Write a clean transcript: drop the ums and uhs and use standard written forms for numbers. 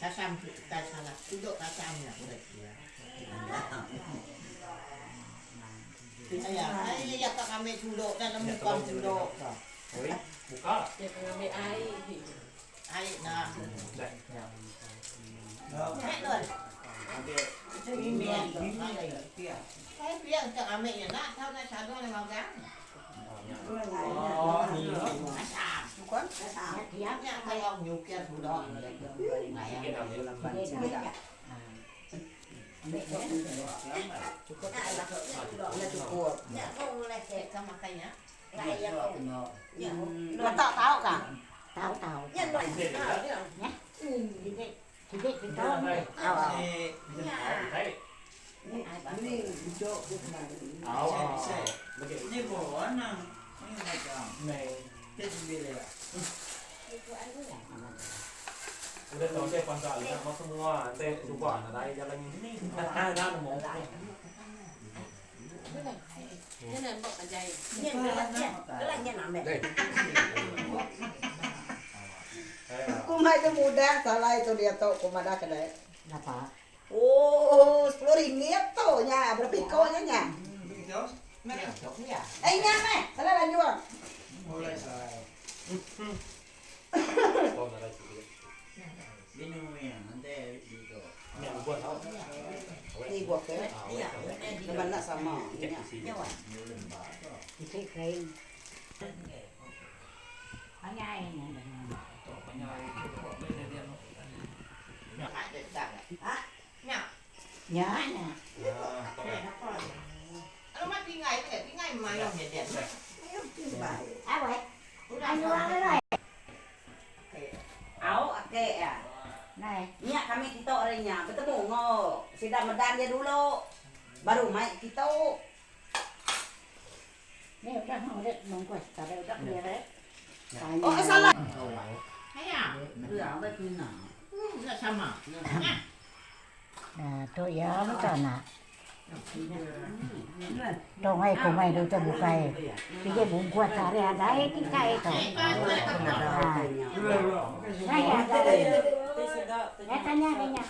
Kasam ukai salah sudok kasam nya udah iya. Iya ai iya ka ngambi sudok dah nemu kam sudok. Iya ka ngambi ai. Ai na. Ai pia ka ngambi nya na tau na sadung nya magang. Kumbai tu mudah salai tu diatu ku madah ke deh. Ooh sepuluh ringgit tu nya berapa iko nya nya. Eh nya meh salah lanjung. Ni buah ke? Laban enda sama nya. Au ake iya. Nya kami kitu ari nya betemu enggau sida medan dia dulu baru mai kitu. Oh salah. Tu iya mega anak. Tu ai kumai du tu bukai. Sigi bungkus ari adai kitai tu. Nai adai. Tanya nya.